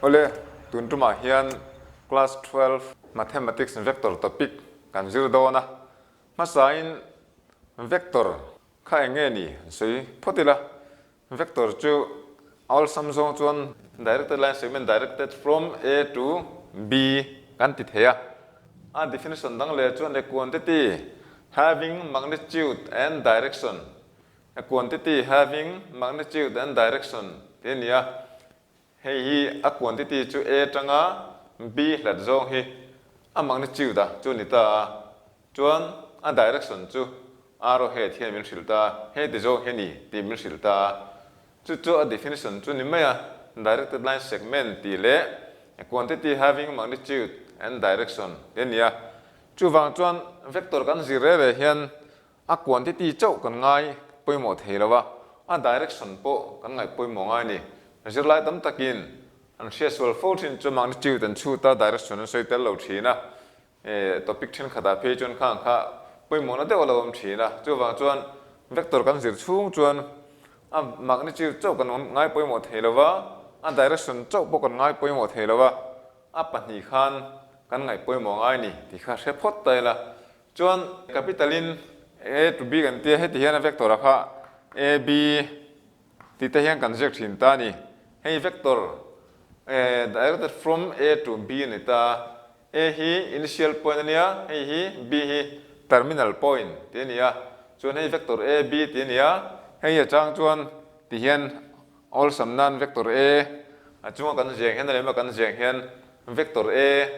Awle, tun tumah hian Class 12 Mathematics Vector topic kan zir dawn a. Hmasain vector kha eng nge ni an sawi phawt ila. Vector chu awlsam zawng chuan directed line segment directed from A to B kan ti thei a. A definition dang leh chuan a quantity having magnitude and direction, a quantity having magnitude and direction tih a ni a. Hei hi a quantity chu A atanga B hlat zawng hi a magnitude a chu ni ta a, chuan a direction chu arrowhead hian min hrilh ta a, he ti zawng hi a ni tih min hrilh ta a. Chu chu a definition chu ni mai a, directed line segment tih leh a quantity having magnitude and direction tih a ni a. Chuvang chuan vector kan zir reh reh hian A quantity chauh kan ngai pawimawh thei lo a, a direction pawh kan ngaih pawimawh ngai a ni. Zirlai tam takin an hriatsual fo thin chu magnitude an chhut a, direction an sawi tel lo thin a, topic thenkhatah phei chuan khang kha pawimawhna deuh a lo awm thin a. Chuvang chuan vector kan zir chhung chuan a magnitude chauh kan ngai pawimawh thei lo va, a direction chauh pawh kan ngai pawimawh thei lo va, a pahnih khan kan ngaih pawimawh ngai a ni tih kha hre phawt ta ila. Chuan capital in A to B kan tia heti hian a vector a kha A B tih te hian kan ziak thin ta a ni. Hei vector directed from A to B a ni ta a. A hi initial point a nia, hei hi B hi terminal point tih a ni a. Chuan hei vector A B tih a ni a, hei a chang chuan ti hian awlsam nan vector A a chunga kan ziak hian a lema kan ziak hian vector A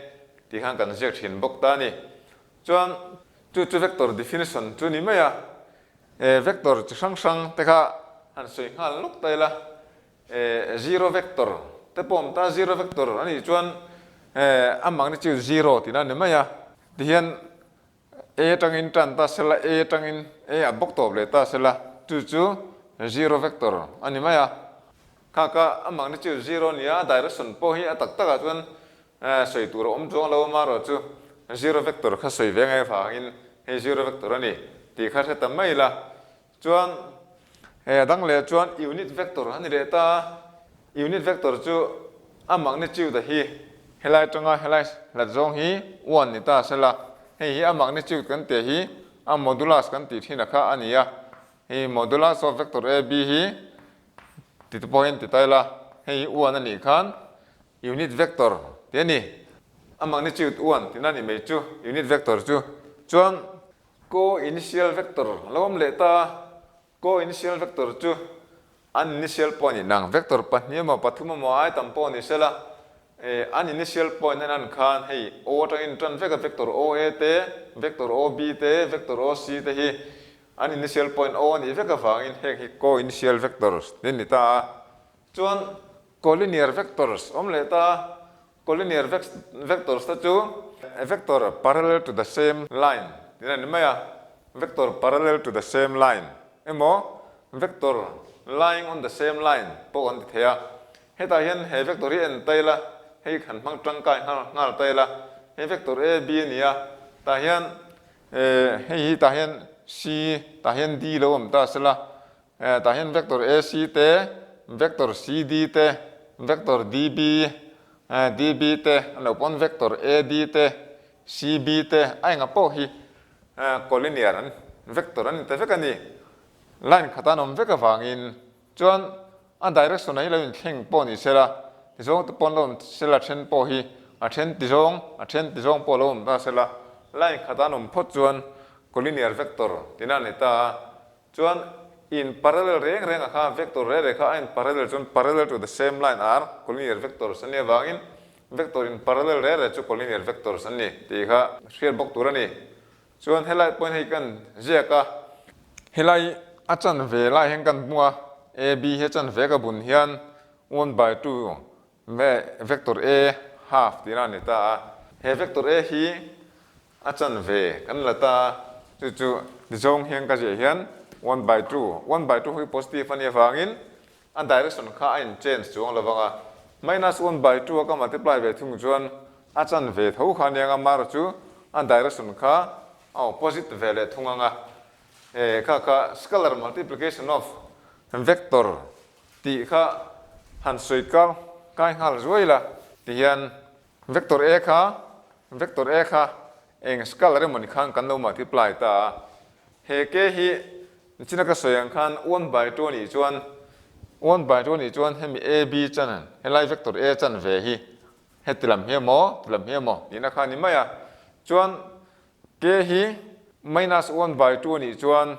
tih khan kan ziak thin bawk ta a ni. Chuan chu chu vector definition chu ni mai a, e vector chi hrang hrang te kha han sawi nghal lawk ta ila, e zero vector te pawh awm ta, zero vector a nih chuan e a magnitude zero tihna a ni mai a, tihian A atangin tan ta sela, A atangin A a bawk tawp leh ta sela, chu chu zero vector a ni mai a. Kha kha a magnitude zero a ni a, a direction pawh hi a tak takah chuan Sawi tur a awm chuang lo amarawh chu zero vector kha sawi ve ngai avangin hei zero vector a ni tih kha hre ta mai ila. Chuan hei a dang leh chuan unit vector a ni leh ta a, unit vector chu a magnitude a hi helai atanga helai hlat zawng hi one ni ta sela, hei hi a magnitude kan tih hi a modulus kan tih thin a kha a ni a, hei modulus of vector AB hi ti te pawhin ti ta ila, hei hi one a nih khan Unit vector tih a ni. A magnitude one tihna a nih mai chu unit vector chu. Chuan co-initial vector a lo awm leh ta a, co-initial vector chu an initial point inang vector pahnih emaw pathum emaw ai tam pawh ni sela, an initial point en an khan hei O atangin tan vek a vector OA te, vector OB te, vector OC te hi an initial point O a nih vek avangin heng hi co-initial vectors tih a ni ta a. Chuan Collinear vectors awm leh ta a, collinear vectors te chu a vector parallel to the same line tih a ni mai a, vector parallel to the same line emaw vector lying on the same line pawh kan ti thei a. Hetah hian he vector hi en ta ila, hei kan hmang tangkai nghal ta ila, hei vector A B a ni a, tah hian hei hi tah hian C tah hian D lo awm ta sela, Tah hian vector AC te, vector CD te, vector DB, DB te, a lo pawn vector AD te, CB te, a enga pawh hi collinear an vector an ni ta vek a ni. Line khat an awm vek avangin chuan a direction ah hi lo inthleng pawh ni sela, tizawng te pawn lo awm sela then pawh hi a then tizawng, a then tizawng pawh lo awm ta sela, line khat an awm phawt chuan collinear vector tihna a ni ta a. Chuan in parallel reng reng ah kha vector reh reh kha a in parallel chuan parallel to the same line are collinear vectors an nih avangin vector in parallel reh reh chu collinear vectors an ni tih kha hriat bawk tur a ni. Chuan helai point hei kan ziak a, helai a chanve lai hian kan hmu a, A B hi a chanve ka bun hian one by two vector A half tihna a ni ta a, he vector A hi A chanve kan la ta a, chu chu tizawng hian ka ziah hian one by two, one by two hi positive a nih avangin a direction kha a in change chuang lo vang a, minus one by two a ka multiply ve thung chuan a chanve tho kha aniang a, mar chu a direction kha a opposite ve leh thung ang a, e kha kha scalar multiplication of vector tih kha han sawi kar kai nghal zuai la tihian vector A kha vector A kha eng scalar emawni khan kan lo multiply ta a. He K hi nichina ka sawi ang khan one by two anih chuan one by two anih chuan hemi AB chan helai vector A chan ve hi heti lam hi emaw ti lam hi emaw tihna kha a ni mai a. Chuan K hi minus one by two anih chuan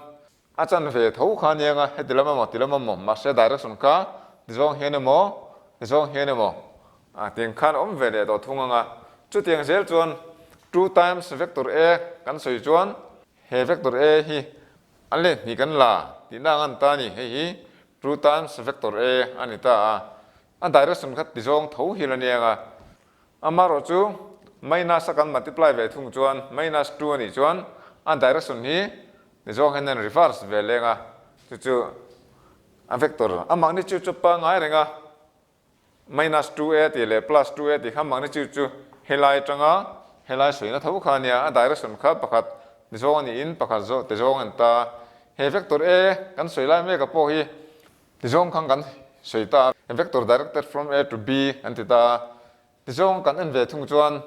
A chan ve tho kha aniang a, heti lam emaw ti lam emaw, mahse direction kha ti zawng hian emaw, ti zawng hian emaw a tiang khan awm ve leh tawh thung ang a. Chutiang zel chuan two times vector A kan sawi chuan he vector A hi a let hnih kan la tihna ang a ni ta a ni, hei hi two times vector A a ni ta a, a direction kha ti zawng tho hi la aniang a. Amaherawh chu minus a kan multiply ve thung chuan minus two a nih chuan a direction hi Ni zawng hian an reverse ve leng a, chu chu a vector a magnitude chu pangngai reng a, minus 2a tih leh plus 2a tih kha magnitude chu helai atanga helai sawina tho kha a nia, a direction kha pakhat ni zawng a niin pakhat zawh ti zawng a ni ta. He vector a kan sawi lai mek a pawh hi ti zawng khan kan sawi ta a, vector directed from a to b an ti ta a. Tizawng kan en ve thung chuan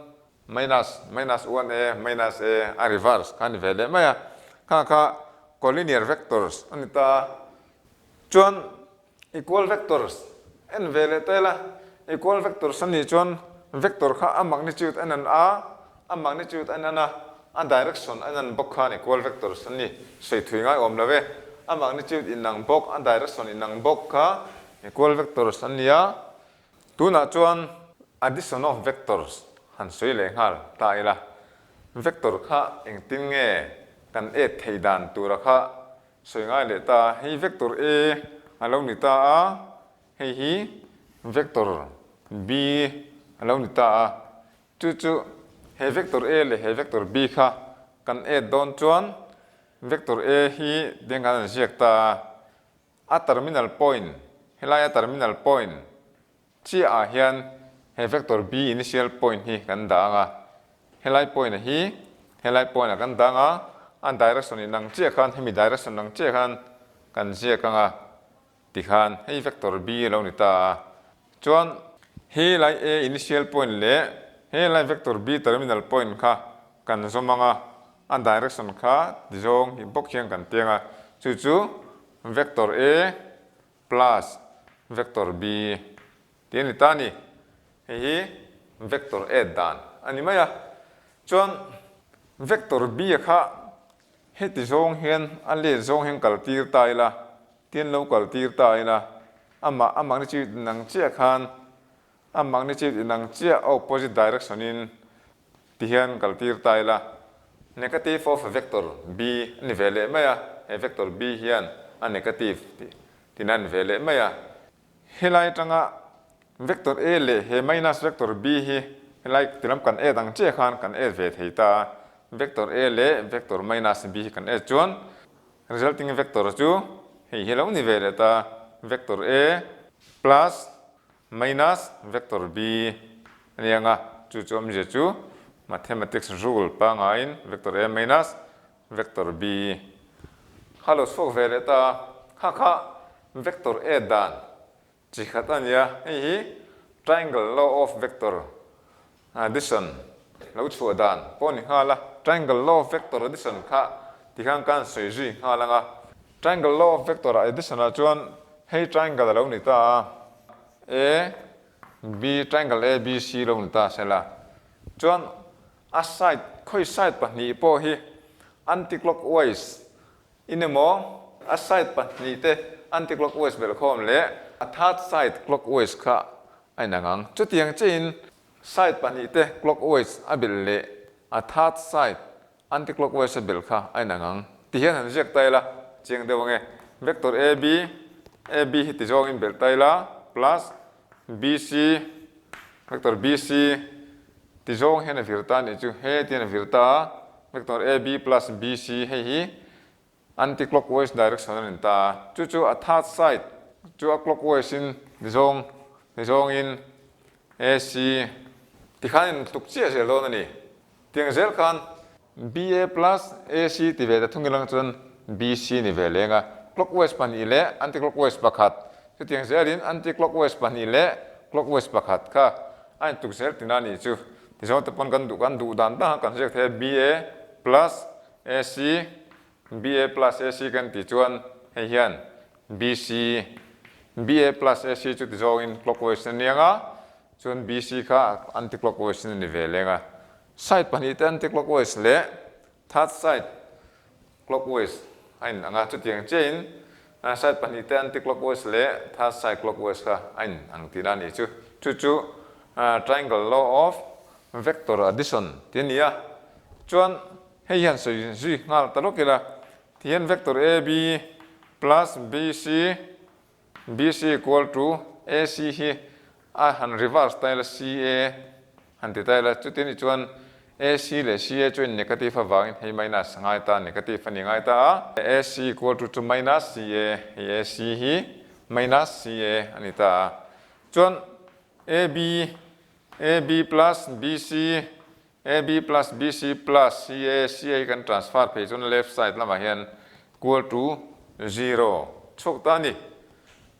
minus, minus one a, minus a, a reverse kha a ni ve leh mai a. Kha kha collinear vectors a ni ta a. Chuan equal vectors en ve leh ta ila, equal vectors a nih chuan vector kha a magnitude a nan a, a magnitude a nan a, a direction a nan bawk khan equal vectors a ni. Sawi thui ngai awm lo e. A magnitude inang bawk, a direction inang bawk kha equal vectors a ni a. Tunah chuan addition of vectors han sawi leh nghal ta ila, vector kha engtin nge kan add thei dan tura kha sawi ngai leh ta a, hei vector A a lo ni ta a, hei hi vector B a lo ni ta a, chu chu he vector A leh he vector B kha kan add dawn chuan vector A hi tiang khan an ziak ta a. A terminal point, Helaia terminal point chiah ah hian he vector B initial point hi kan dah ang a, helai point a hi helai point ah kan dah ang a, a direction inang chiah khan hemi direction ang chiah khan kan ziak ang a tikhan hei vector B a lo ni ta a. Chuan helai A initial point leh helai vector B terminal point kha kan zawm ang a, a direction kha ti zawng hi bawk hian kan tiang a, chu chu vector A plus vector B tih a ni ta a ni. Hei hi vector A dan a ni mai a. Chuan vector B a kha heti zawng hian a let zawng hian kal tir ta ila, tin lo kal tir ta ila, amah a magnitude inang chiah khan a magnitude inang chiah a opposite direction in Ti hian kal tir ta ila, negative of vector b a ni ve leh mai a, he vector b hian a negative tih tin a ni ve leh mai a. Helai atanga vector a leh he minus vector b hi helai ti lam kan add ang chiah khan kan add ve thei ta a, vector a leh vector minus b hi kan add chuan resulting vector chu hei hi lo ni ve leh ta, vector a plus Minus vector b a ni ang a, chu chu awmzia chu mathematics rule pangaiin vector a minus vector b kha lo chhuak ve leh ta a, kha kha vector a dan chi khat a ni a, hei hi triangle law of vector addition lo chhuah dan pawh a ni nghal a, triangle law of vector addition kha tikhan kan sawi zui nghal ang a, triangle law of vector addition ah chuan hei triangle a lo ni ta a, A, B, triangle A, B, C lo ni ta sela chuan a side khawi side pahnih pawh hi anti-clockwise in emaw a side pahnih te anti-clockwise belhkhawm leh a third side clockwise kha a inang ang. Chutiang chiahin side pahnih te clockwise a belh leh a third side anti-clockwise a belh kha a inang ang. Ti hian han ziak ta ila chiang deuh ange. Vector AB, AB hi ti zawngin belh ta ila plus BC, vector BC ti zawng hian a vir ta a nih chu. He tian a vir ta a, vector AB plus BC hei hi anti-clockwise direction a ni ta a. Chu chu a third side chu a clockwise in ti zawng ti zawngin AC tikhan in tluk chiah zel dawn a ni. Tiang zel khan BA plus AC ti ve ta thung ilang chuan BC ni ve leng a, clockwise pahnih leh anti-clockwise pakhat. Chutiang zelin anti-clockwise pahnih leh clockwise pakhat kha a intuk zel tina nih chu. Tichuan te pawn kan duh kan duh dan dang a kan ziak thei a BA plus AC BA plus AC kan tih chuan hei hian BC BA plus AC chu ti zawngin clockwise a niang a chuan BC kha anti-clockwise a ni ve leng a. Side pahnihte anti-clockwise leh third side clockwise a in ang a, chutiang chiahin side pahnihte anti-clockwise leh third side clockwise kha a in ang tihna a nih chu. Chu chu triangle law of vector addition tih a ni a. Chuan hei hian sawi zui nghal ta lawk ila, tihian vector AB plus BC BC equal to AC hi a han reverse ta ila CA han ti ta ila chuti anih chuan AC leh CA chu in negative avangin hei minus a ngai ta negative a ni ngai ta a AC equal to chu minus CA hei AC hi minus CA a ni ta a chuan AB AB plus BC AB plus BC plus CA, CA hi kan transfer phei chuan left side lamah hian equal to zero chhuak ta a ni.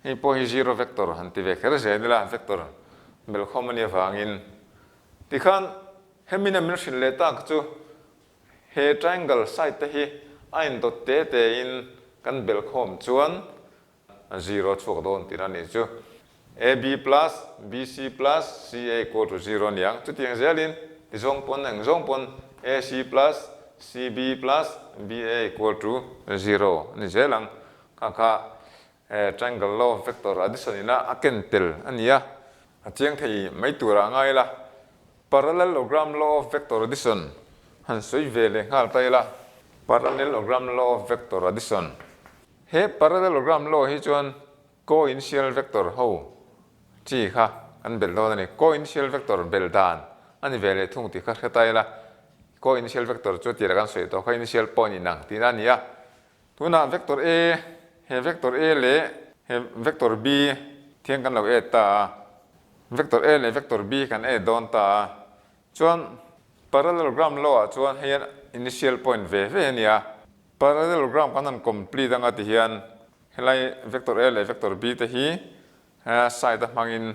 Hei pawh hi zero vector han ti ve kher zel ila vector belhkhawm a nih avangin tikhan hemi na min hrilh leh tak chu he triangle side te hi a indawt te te in kan belhkhawm chuan Zero chhuak dawn tihna nih chu. AB plus BC plus CA equal to zero aniang. Chutiang zelin ti zawng pawn eng zawng pawn AC plus CB plus BA equal to zero a ni zel ang. Kha kha triangle law of vector addition ina a ken tel a ni a. A chiang thei mai turah a ngai ila. Parallelogram law of vector addition han sawi ve leh nghal ta ila. Parallelogram law of vector addition He parallelogram law hi chuan co-initial vector ho chi kha an belh dawn a ni. Co-initial vector belh dan a ni ve leh thung tih kha hre ta ila, co-initial vector chu tirah kan sawi tawh kha initial point inang tihna a ni a. Tunah vector A, he vector A leh he vector B thiang kan lo add ta a, vector A leh vector B kan add dawn ta a, chuan parallelogram law ah chuan hei hian initial point ve ve a ni a. Parallelogram kan han complete anga ti hian helai vector A leh vector B te hi side a hmangin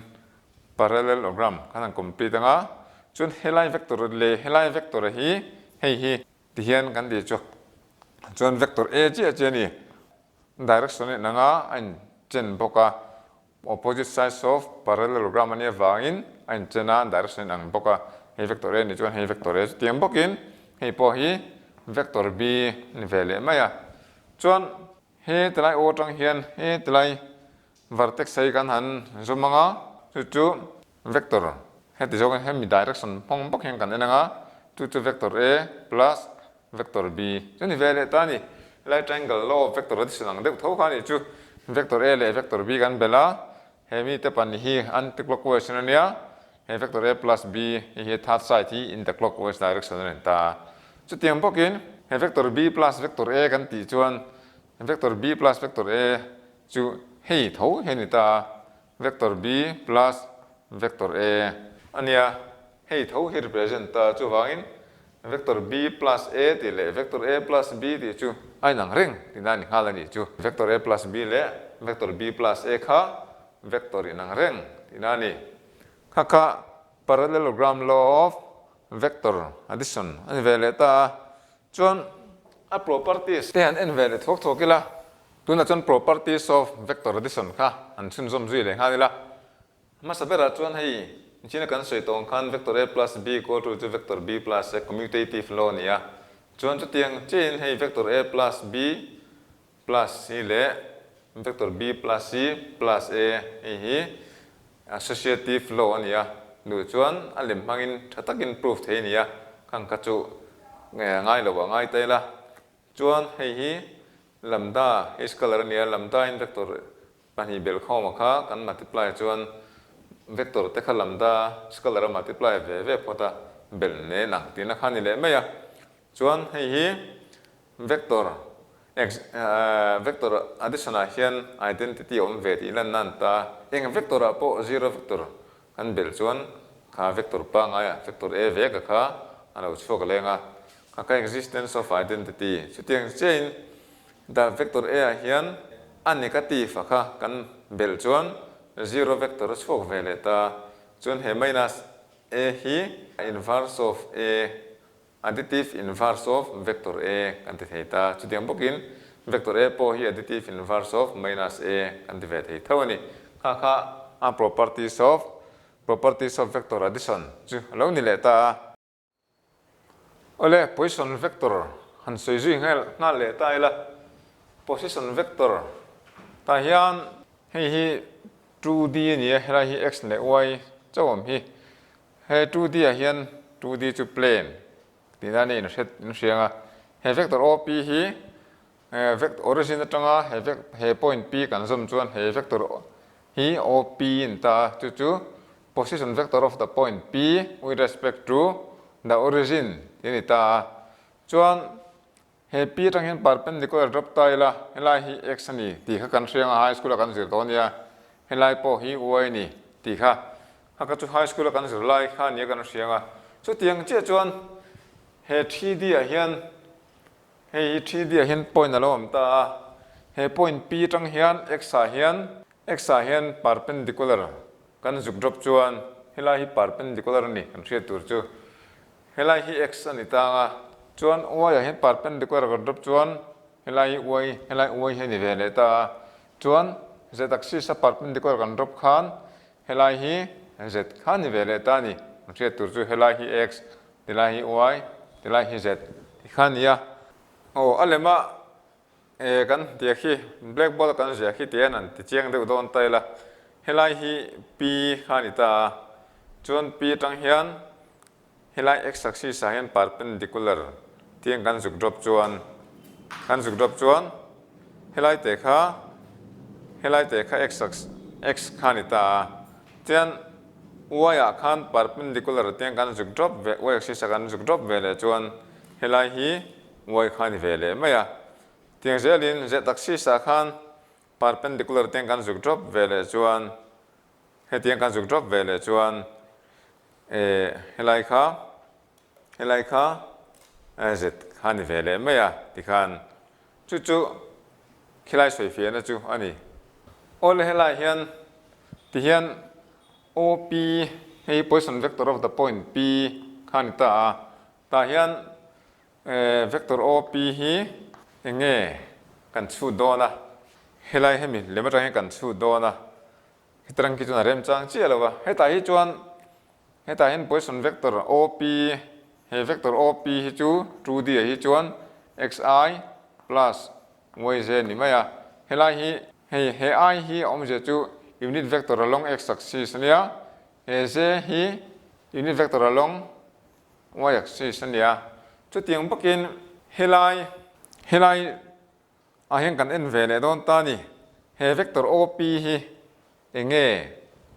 parallelogram kan han complete anga chuan helai vector leh helai vector hi hei hi ti hian kan tih chu chuan vector A chiah chiah a ni direction a inang a a inchen bawk a. Opposite sides of parallelogram a nih avangin a inchen a, direction a inang bawk a, hei vector A nih chuan hei vector A chutiang bawkin hei pawh hi vector B a ni ve leh mai a. Chuan he tilai aw atang hian he tilai vertex hi kan han zawm ang a, chu chu vector heti zawngin hemi direction hmang bawk hian kan en ang a, chu chu vector A plus Vector B chu ni ve leh ta a ni. Helai triangle law of vector addition ang deuh tho kha a nih chu. Vector A leh vector B kan belh a, he mite pahnih hi anti-clockwise in a nia, he vector A plus B hei hi third side hi in the clockwise direction a ni ta a. Chutiang bawkin he vector B plus vector A kan tih chuan vector B plus vector A chu hei tho hi a ni ta a, vector B plus vector A a nia. Hei tho hi represent ta chuvangin vector B plus A tih leh vector A plus B tih chu a inang reng tihna a ni nghal a nih chu. Vector A plus B leh vector B plus A kha vector inang reng tihna a ni. Kha kha parallelogram law of vector addition a ni ve leh ta a. Chuan a properties te han en ve leh thuak thuak ila, tunah chuan properties of vector addition kha han chhunzawm zui leh nghal ila. Hmasa berah chuan hei nichina kan sawi tawng khan vector A plus B equal to chu vector B plus A commutative law a ni a. Chuan chutiang chiahin hei vector A plus B plus C leh vector B plus C plus A hei hi associative law a ni a. Duh chuan a lem hmangin tha takin proof thei a ni a, khang kha chu ngai lo ah ngai ta ila. Chuan hei hi lambda hei scalar a ni a, lambda in vector pahnih belhkhawma kha kan multiply chuan vector te kha lambda scalar a multiply ve ve phawt a, belh nen ang tihna kha a ni leh mai a. Chuan hei hi vector ex vector addition ah hian identity a awm ve tih lan nan ta eng vector ah pawh zero vector kan belh chuan kha vector pangaia vector A veka kha a lo chhuak leng a, kha kha existence of identity chutiang chiahin the vector A ah hian a negative a kha kan belh chuan Zero vector a chhuak ve leh ta. Chuan he minus A hi inverse of A, additive inverse of vector A kan ti thei ta. Chutiang bawkin vector A pawh hi additive inverse of minus A kan ti ve thei tho a ni. Kha kha a properties of properties of vector addition chu a lo ni leh ta a. Awle, position vector han sawi zui nghal nghal leh ta ila, position vector tah hian hei hi 2D a ni a, helai hi x leh y chauh awm hi. He 2D ah hian 2D chu plane tih nan a inhret inhriang a, he vector OP hi vector origin atanga he he point P kan zawm chuan he vector hi OP a ni ta a, chu chu Position vector of the point P with respect to the origin tih a ni ta a. Chuan he P atang hian perpendicular drop ta ila, helai hi x a ni tih kha kan hriang a, high school a kan zir tawh a nia, helai pawh hi y a ni tih kha, kha kha chu high school a kan zir lai kha a nia kan hriang a. Chutiang chiah chuan he 3D ah hian hei hi 3D ah hian point a lo awm ta a, he point P atang hian x ah hian x ah hian perpendicular Kan zuk drop chuan helai hi perpendicular a ni kan hriat tur chu. Helai hi x a ni tang a, chuan y ah hian perpendicular kan drop chuan helai hi y, helai y hi a ni ve leh ta a. Chuan z axis a perpendicular kan drop khan helai hi z kha a ni ve leh ta a ni. Kan hriat tur chu helai hi x, tilai hi y, tilai hi z ti kha a ni a. Aw a lem a E kan tia khi blackboard a kan ziah khi tian an ti chiang deuh dawn ta ila, helai hi P kha a ni ta a, chuan P atang hian helai x axis ah hian perpendicular tiang kan zuk drop chuan kan zuk drop chuan helai te kha helai te kha x x kha a ni ta a, chuan y ah khan perpendicular tiang kan zuk drop ve y axis ah kan zuk drop ve leh chuan helai hi Uai kha a ni ve leh mai a. Tiang zelin zeh taxis ah khan perpendicular tiang kan zuk drop ve leh chuan hetiang kan zuk drop ve leh chuan eh helai kha helai kha z kha a ni ve leh mai a tikhan chu chu khilai sawifiahna chu a ni. Awle helai hian tihian OP hei position vector of the point P kha a ni ta a tah hian Vector OP hi eng nge kan chhut dawn a? Helai hemi lem atang hian kan chhut dawn a, hetarang khi chuan a remchang chiah lo va. Hetah hi chuan hetah hian position vector OP, he vector OP hi chu 2D ah hi chuan xi plus yj a ni mai a. Helai hi hei he i hi a awmzia chu unit vector along x axis a nia, he j hi unit vector along Y axis a nia. Chutiang bawkin helai helai ah hian kan en ve leh dawn ta a ni. He vector OP hi eng nge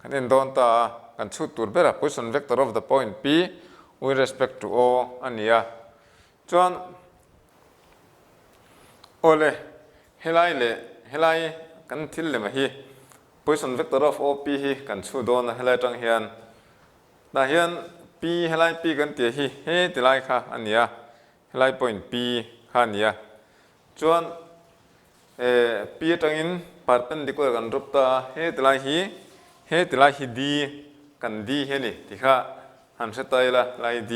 kan en dawn ta a, kan chhut tur ber a, position vector of the point P with respect to O a ni a. Chuan awle helai leh helai kan thil lema hi position vector of OP hi kan chhut dawn a helai atang hian. Tah hian P helai P kan tih hi he ti lai kha a ni a, helai point P kha a ni a. Chuan eh P atangin perpendicular kan drop ta a, he ti lai hi he ti lai hi D kan D hi a ni tih kha han hre ta ila helai D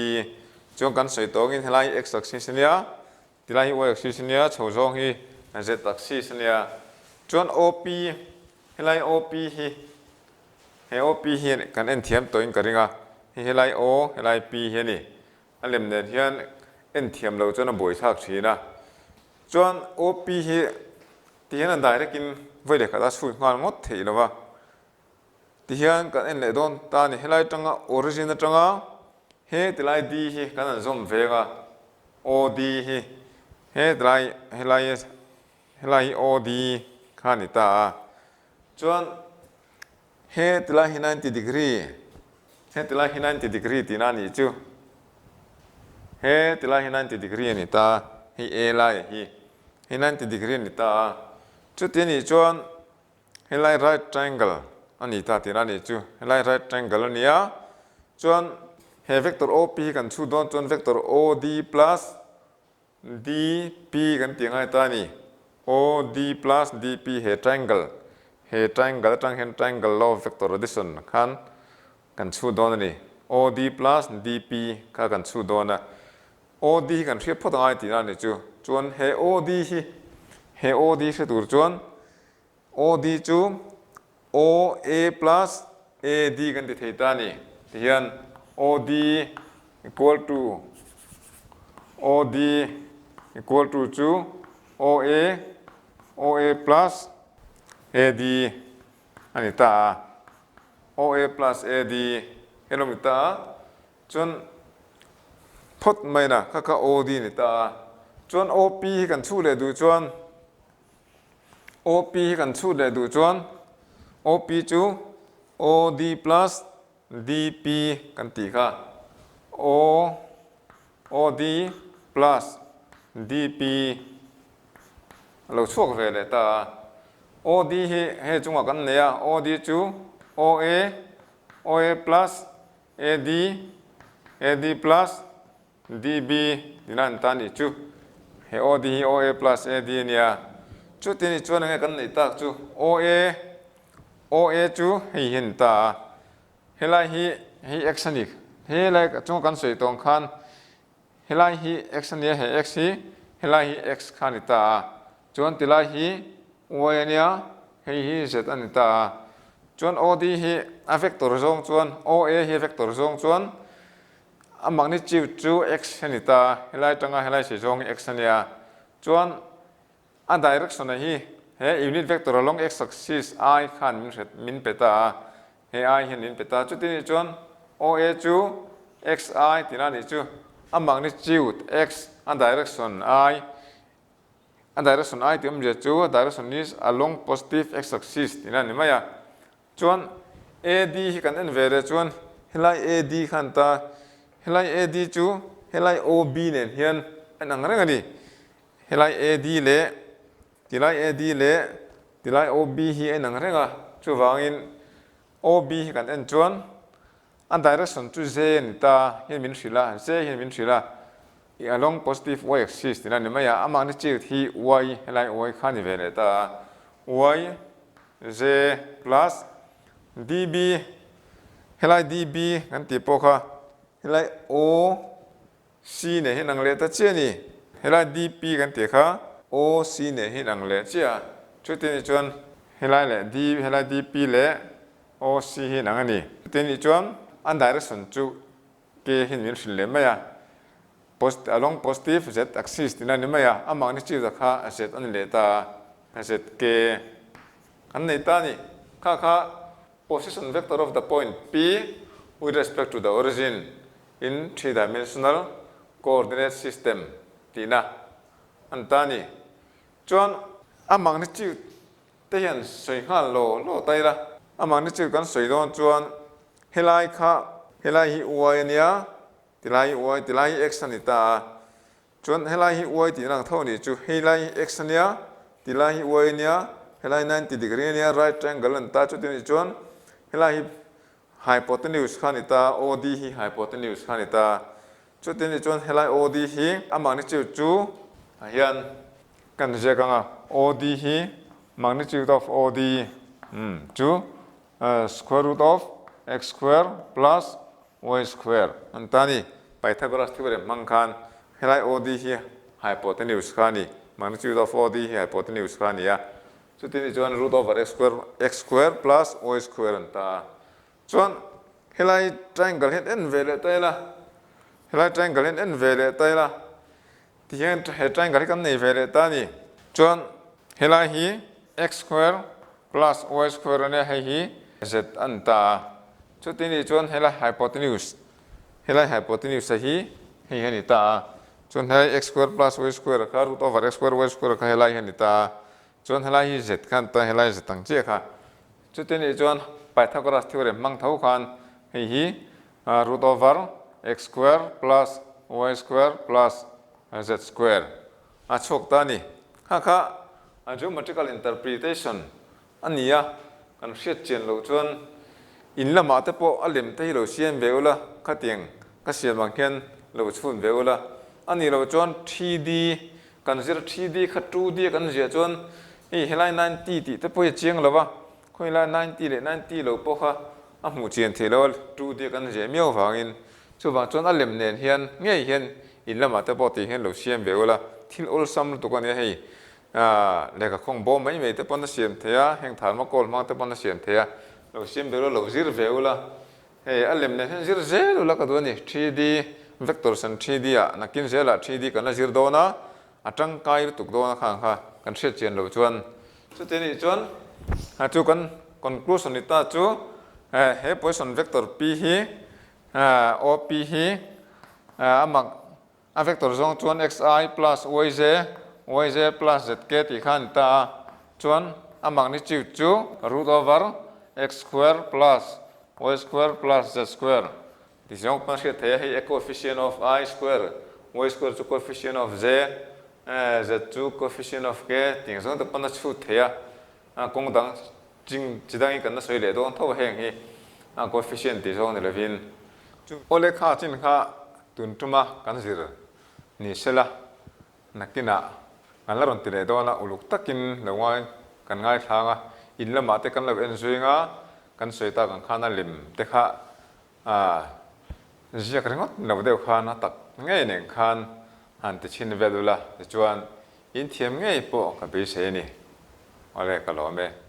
chuan kan sawi tawngin helai hi x axis a nia, ti lai hi y axis a nia, chho zawng hi z axis a nia. Chuan OP helai OP hi He O P hi kan en thiam tawhin ka ring a, hei helai O, helai P hi a ni. A lem nen hian en thiam lo chuan a buaithlak thin a. Chuan O P hi ti hian a direct in vawi leh khat a chhut nghal ngawt theih lo va. Ti hian kan en leh dawn ta a ni. Helai atanga origin atanga he tilai D hi kan han zawm veng a, O D hi he tilai helai helai hi O D kha a ni ta a. Chuan he tilai hi 90 degree, he tilai hi 90 degree tihna a nih chu. He tilai hi 90 degree a ni ta, hei A lai hi, hei 90 degree a ni ta a. Chuti a nih chuan helai right triangle a ni ta tihna a nih chu, helai right triangle a ni a. Chuan he vector OP hi kan chhut dawn chuan vector OD plus DP kan tih ngai ta a ni. OD plus DP he triangle. He triangle atang hian triangle law of vector addition khan kan chhut dawn a ni. OD plus DP kha kan chhut dawn a. OD hi kan hriat phawt angai tihna a ni chu. Chuan he OD hi he OD hre tur chuan OD chu OA plus AD kan ti thei ta a ni. Tihian OD equal to OD equal to chu OA OA plus AD a ni ta a. OA plus AD hi lo ni ta a. Chuan phawt mai na kha kha OD ni ta a. Chuan OP hi kan chhuh leh duh chuan OP hi kan chhut leh duh chuan OP chu OD plus DP kan tih kha O OD plus DP a lo chhuak ve leh ta a. OD hi hei chungah kan nei a, OD chu OA, OA plus AD, AD plus DB tina an ta nih chu. He OD hi OA plus AD a nia. Chuti nih chuan enge kan neih tak chu OA, OA chu hei hi a ni ta a. Helai hi hei x a ni. Helai chunga kan sawi tawng khan helai hi x a nia, he x hi helai hi x kha a ni ta a. Chuan tilai hi y a nia, hei hi z a ni ta a. Chuan OD hi a vector zawng chuan OA hi a vector zawng chuan A magnitude chu x a ni ta, helai tanga helai si zawng hi x a nia. Chuan a direction a hi he unit vector along x axis i khan min hret min pe ta a, he i hian min pe ta. Chuti nih chuan OA chu xi tina nih chu a magnitude x a direction i a direction i tih awmzia chu a direction is along positive x axis tina ni mai a. Chuan AD hi kan en ve leh chuan helai AD khan ta helai AD chu helai OB nen hian a inang reng a ni. Helai AD leh tilai AD leh tilai OB hi a inang reng a, chuvangin OB hi kan en chuan a direction chu Z a ni ta hian min hrilh a, Z hian min hrilh a, i along positive y axis tihna a ni mai a, a magnitude hi y helai y kha a ni ve leh ta a, y Z plus DB helai DB kan tih pawh kha helai O C nen hian ang leh ta chiah a ni. Helai DP kan tih kha O C nen hian ang leh chiah a. Chuti nih chuan helai leh D helai DP leh O C hi an ang a ni. Chuti nih chuan an direction chu K hian min hrilh leh mai a. Post along positive Z axis tihna a ni mai a, a magnitude kha Z a ni leh ta a, ZK kan nei ta a ni. Kha kha position vector of the point P with respect to the origin in three dimensional coordinate system tihna a ni ta a ni. Chuan a magnitude te hian sawi nghal law law ta ila, a magnitude kan sawi dawn chuan helai kha helai hi y a nia, Tilai hi y, tilai hi x a ni ta a. Chuan helai hi y tih lang tho a nih chu. Heilai hi x a nia, tilai hi y a nia, helai 90 degree a nia, right triangle a ni ta. Chuti a nih chuan helai hi hypotenuse kha a ni ta a, OD hi hypotenuse kha a ni ta a. Chuti a nih chuan helai OD hi a magnitude chu ah hian kan ziak ang a, OD hi magnitude of OD chu square root of x square plus Y square an ta ni. Pythagoras theorem hmang khan helai OD hi hypotenuse kha a ni. Magnitude of OD hi hypotenuse kha a ni a. Chuti ni chuan root over x square x square plus y square an ta a. Chuan helai triangle hian en ve leh ta ila, helai triangle hian en ve leh ta ila, tihian he triangle hi kan nei ve leh ta a ni. Chuan helai hi x square plus y square a nia, hei hi z an ta a. Chuti nih chuan helai hypotenuse, helai hypotenuse a hi hei hi a ni ta a. Chuan helai x square plus y square kha root over x square y square kha helai hi a ni ta a. Chuan helai hi z kha a ni ta a, helai z ang chiah kha. Chuti nih chuan Pythagoras theorem hmang tho khan hei hi root over x square plus y square plus z square a chhuak ta a ni. Kha kha a geometrical interpretation a ni a, kan hriat chian loh chuan in lamah te pawh a lem te hi lo siam ve ula, khatiang ka siam ang hian lo chhun ve ula. A nih loh chuan 3D kan zir 3D kha 2D a kan ziah chuan hei helai 90 tih te pawh hi a chiang lo va. Khawilai 90 leh 90 lo pawh kha a hmuh chian theih loh a, 2D a kan ziah miau vangin. Chuvang chuan a lem nen hian ngei hian in lamah te pawh tih hian lo siam ve ula, thil awlsam lutuk a nia hei. Lehkha khawng bawm mai mai te pawn a siam thei a, heng thermocol hmang te pawn a siam thei a, lo siam ve ula, lo zir ve ula. Hei a lem nen hian zir zel ula ka duh a ni. 3D vectors an 3D ah nakin zelah 3D kan la zir dawn a, a tangkai lutuk dawn a khang kha kan hriat chian loh chuan. Chuti anih chuan a chu kan conclusion ni ta chu he position vector p hi OP hi a mak a vector zawng chuan xi plus yj yj plus zk tih kha a ni ta a, chuan a magnitude chu root over x square plus y square plus z square Ti zawng pawn hriat thei a, hei a coefficient of i square, y square chu coefficient of j, z chu coefficient of k tih ang zawng te pawn a chhut thei a, kawng dang ching chi dangin kan la sawi leh dawn tho a heng hi coefficient tih zawng ni lovin. Chu aw lehkha chin kha tun tuma kan zir ni sela nakinah kan la rawn ti leh dawn a, uluk takin lo ngai kan ngaithlang a, in lamah te kan lo en zuing a, kan sawi tak ang khan a lem te kha A ziak ringawt lo deuh khan a tak ngei nen khan han ti chhin vel ula tichuan in thiam ngei pawh ka beisei a ni. Awle ka lawm e.